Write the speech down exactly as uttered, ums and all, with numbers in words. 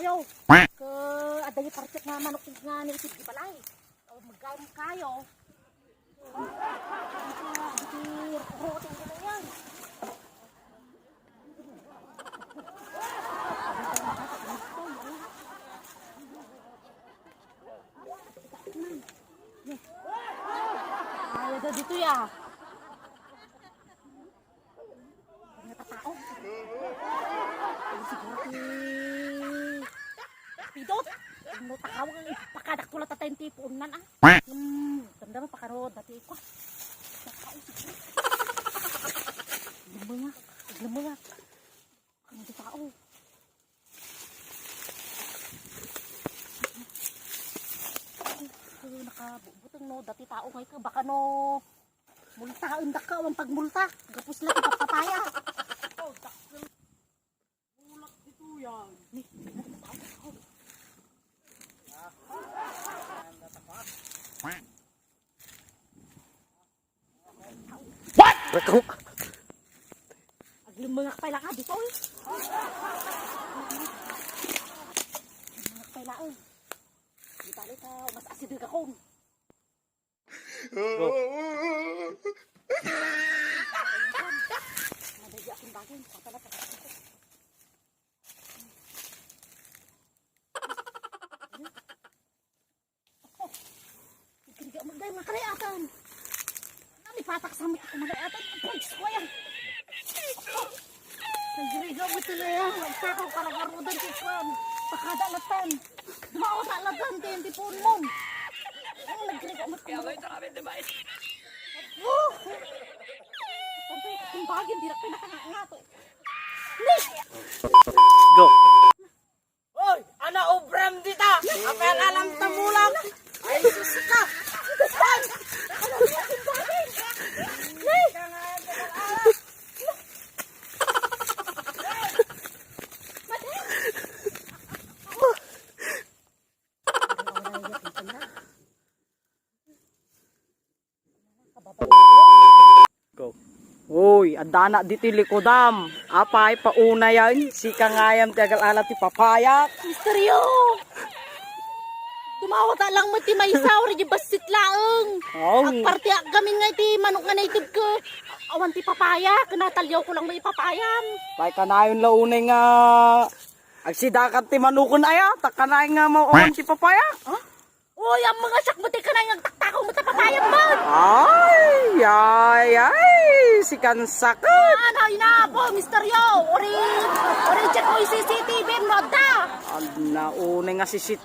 Ayo. Ke, adda nga partek nga manok nga native di balay. O, magkain kayo. Dito, dito, rote, dito na yan. Ay, ada dito ya. Ang natatao. Ay, siguro ti pidot. Ang natatao, pakadakto la tayo ti puunan, ah. Hmm, damdama pa karo dati ko. Lumunga, lumunga. Ang natatao. Ay, nakabubuteng no, dati tao ngay ka, baka no, multaen dakka, ang pagmulta, gapos lang ipapapaya. Oh, dakkel. Bulak dito yan. Ni, What? Rekong. Aglumengak pay lang, ah, dito, eh. Aglumengak pay lang, eh. Di bali ka, mas asideg akon. Go. Madali akong bagay, papalapag ako. Igriga mo, dahil makariatan. Nalipatak sa mga kumariatan. Ang points ko yan. Nagriga mo ito na yan. Nagtakaw ka nagarudan kay Kwan. Pakada latan. Dumawat latan kay hindi po mo. Ang nagriga mo ito na yan. Oh! Ang bagay, hindi na pinakanganga to. Ni! Go. Oy, ana obram dita? Apay alam ta mulang? Ay, sus ka! Go. Uy, addana ditoy likudam. Apay, pauna yan. Sika ngayam ti agal-ala ti papayak. Misteryo! Dumawata lang met ti maysa, uri di bassit laeng. Oh. Agparti aggamin nga iti manok nga naitib ko. Awan ti papaya, kinatalyaw ko lang may papayam. Pay kanayon la unay nga agsidakat ti manukon aya, ta kanayon nga mao-, awan ti papaya. Huh? Uy, ang mga siak mo, ti kanay nga agtaktakaw mo, ta papayam mo. Ay, ay, ay, sikan sakit. Ano, inapo, misteryo. Uri, uri, check mo yung C C T V, no, da. Ang naunay nga sisit.